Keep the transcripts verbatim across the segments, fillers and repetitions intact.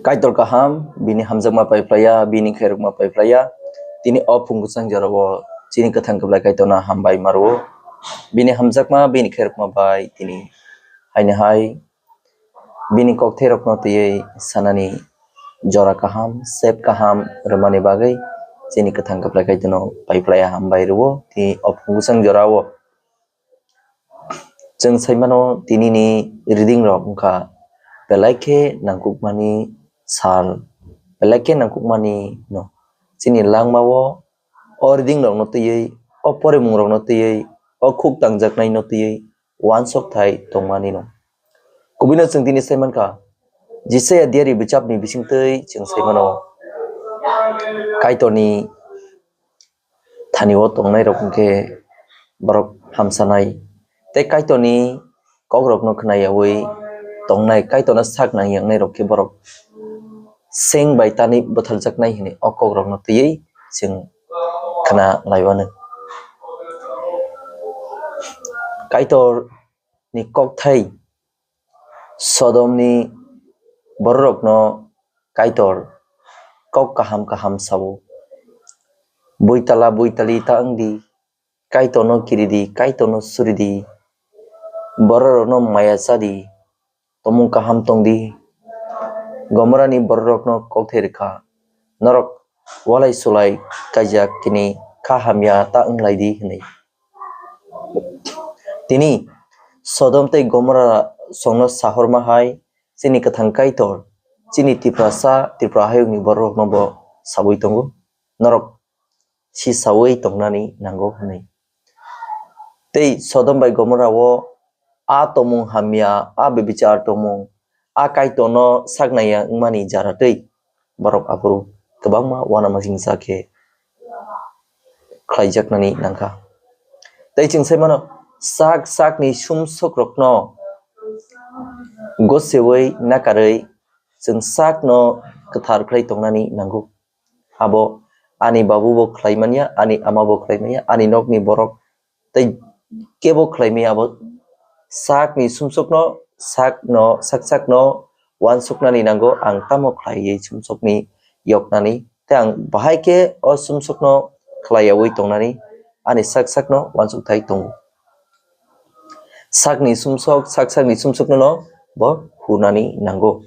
Kaitor kaham, bini hamjakma paiphlaiya, bini khairokma paiphlaiya. Tini o phung bwsang jorao chini kwthang kwplai Kaitorno hambai ma rwo. Bini hamjakma, bini khairokma bai tini haini hai bini kokthairokno twiwi sanani jora kaham, sep kaham rwmani bagwi chini kwthang kwplai Kaitorno paiphlaiya hambai rwo. Tini o phung bwsang jorao chwng sai mano, tinini reading rok wngkha belai khe nangkukmani sal, belai khe nangkukmani no. Chini langmao o reading rokno twiwi, o porimung rokno twiwi, o khuk tangjaknaino twiwi uansuk thai tongmani no. Kubui no chwng tini sai mankha, Jisaya diari bwchapni bisingtwi chwng sai mano, Kaitorni thani o tongnai rok hwnkhe borok hamsanai, tei Kaitorni kok rokno khna yaui tongnai, Kaitorno sak nang yaknai rok khe borok seng bai tani bwtharjaknai hwnwi o kok rokno twiwi chwng khna laiwano. Kaitor ni kokthai Sodomni bororokno Kaitor kok kaham kaham sao, "Buitala buitali ta wng di, Kaitorno kiri di, Kaitorno suri di, bororokno maya cha di, tomung kaham tong di." Gomorani bororokno kokthai rwkha, "Norok walai sulai kaijak, tini kha hamya ta wng lai di," hwnwi. Tini Sodom tei Gomora songno sahorma hai chini kwthang Kaitor chini Tiprasa, Tripura hayungni bororokno bo saui tongo, "Norok si saui tongnani nango," hwnwi. Tei Sodom bai Gomora o a tomung hamya, a bebichar tomung, a Kaitorno sak nangya wngmani jara tei borok aphuru kwbangma uanamasingcha khe khlaijaknani nangkha. Tei chwng sai mano, sak sakni sumsokrokno goseui nakarwi chwng sakno kwthar khlai tongnani nango. Abo ani babu bo khlai manya, ani ama bo khlai manya, ani nokni borok tei kebo khlai manya. Abo sakni sumsokno, sakno, sak sakno uansuknani nango, ang tamo khlaiwi sumsokni yoknani, tei ang bahai khe o sumsokno khlaiyaui tongnani, ani sak sakno uansukthai tongo. Sakni sumsok, sak sakni sumsokno no bo hurnani nango.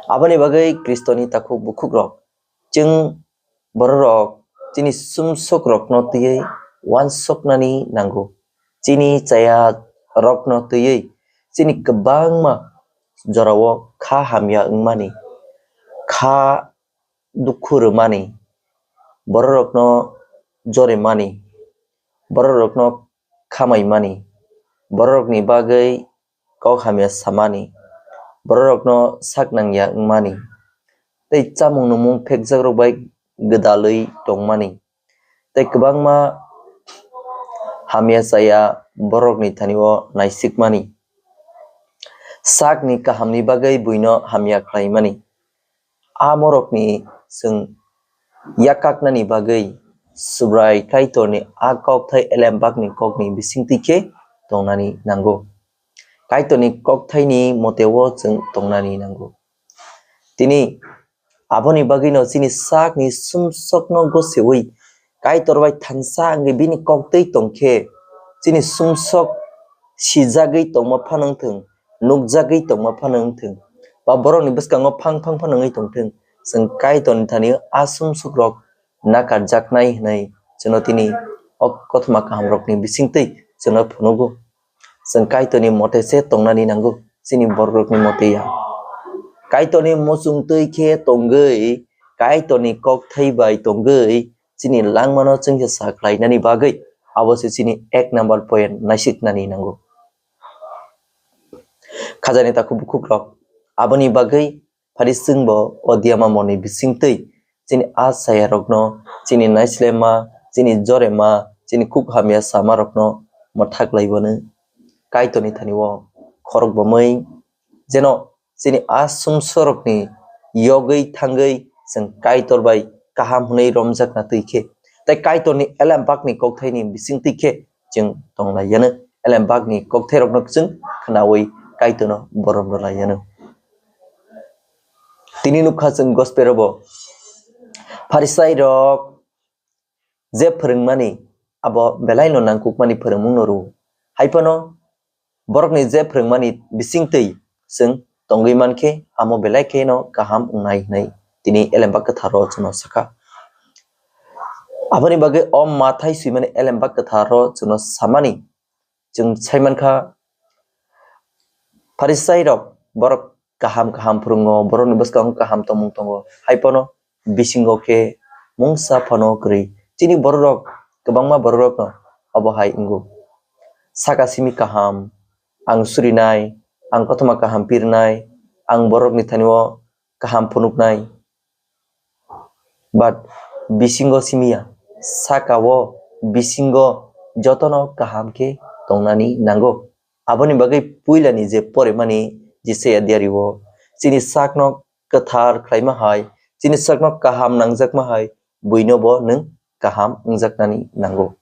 Aboni bagwi Khristoni takhuk bukhukrok, chwng bororok chini sumsokrokno twiwi uansuknani nango. Chini chayarokno twiwi chini kwbangma jorao kha hamya wngmani, kha dukhu rwmani, bororokno jorimani, bororokno khamaimani, bororokni bagwi kok hamya samani, bororokno sak nangya wngmani, tei chamung nungmung phekjakrok bai gwdalwi tongmani, tei kwbangma hamya chaya borokni thani-o naisikmani, sakni kahamni bagwi buino hamya khlaimani. A morokni chwng yakaknani bagwi Subrai Kaitorni a kokthai elembakni kokni bisingtwi khe tongnani nango. Kaitorni kokthaini mote-o chwng tongnani nango. Tini aboni bagwino chini sakni sumsokno goseui Kaitor bai thansa wngwi bini koktwi tongkhe, chini sumsok sijagwi tongma phano wngthwng, nukjagwi tongma phano wngthwng, ba borokni bwskango phang phang phano wngwi tongthwng, chwng Kaitorni thani a sumsokrok nakarjaknai hwnwi chwngno tini o kothoma kahamrokni bisingtwi chwngno phunugo. Chwng Kaitorni mote se tongnani nango, chini bororokni mote ya. Kaitorni muchungtwi khe tongwi, Kaitorni kokthai bai tongwi, chini langmano chwngsa sa khlainani bagwi, abo se chini ek number point naisiknani nango. Khajani takhuk bukhukrok, aboni bagwi phari chwngbo o diama moni bisingtwi chini a chayarokno, chini naislema, chini jorema, chini khuk hamya samarokno mwthak laiwano. Kaitorni thani-o khorok bomwi, jeno chini a sumsorokni yogwi thangwi chwng Kaitor bai kaham hwnwi romjakna twi khe, tei Kaitorni elembakni kokthaini bisingtwi khe chwng tonglaiyano, elembakni kokthairokno chwng khnaui Kaitorno borom rwlaiyano. Tini nukha chwng gospel robo Pharisai rok je phwrwngmani abo belaino nangkukmani phwrwngmungno rwo. Haiphano borokni je phwrwngmani bisingtwi chwng tongwi mankhe amo belai kheno kaham wngnai hwnwi tini Elembak Kwtharo chwngno sakha. Aboni bagwi o Mathai swimani Elembak Kwtharo chwngno samani chwng saimankha, Pharisai rok borok kaham kaham phwrwngo, borokni bwskango kaham tongmung tongo, haiphano bisingo khe mungsa phano kwrwi. Chini bororok, kwbangma bororokno obo hai wngo, saka simi kaham, ang surinai, ang kothoma kaham pirnai, ang borokni thani-o kaham phunuknai. But bisingo simiya, saka-o bisingo jotono kaham khe tongnani nango. Aboni bagwi puilani je poremani Jisaya diario chini sakno kwthar khlaima hai, chini sakno kaham nangjakma hai, buino bo nwng kaham wngjaknani nango.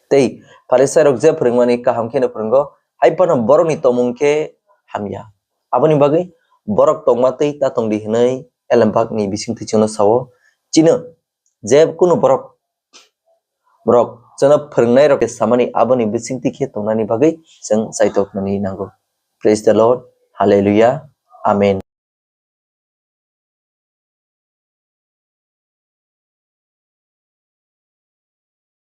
Tei Pharisai rok je phwrwngmani kaham kheno phwrwngo, haiphano borokni tongmung khe hamya. Aboni bagwi borok tongma tei ta tongdi hwnwi Elembakni bisingtwi chwngno sao. Chino je kunu borok, borok chwngno phwrwngnai rok samani aboni bisingtwi khe tongnani bagwi chwng chaitoknani nango. Praise the Lord. Hallelujah. Amen.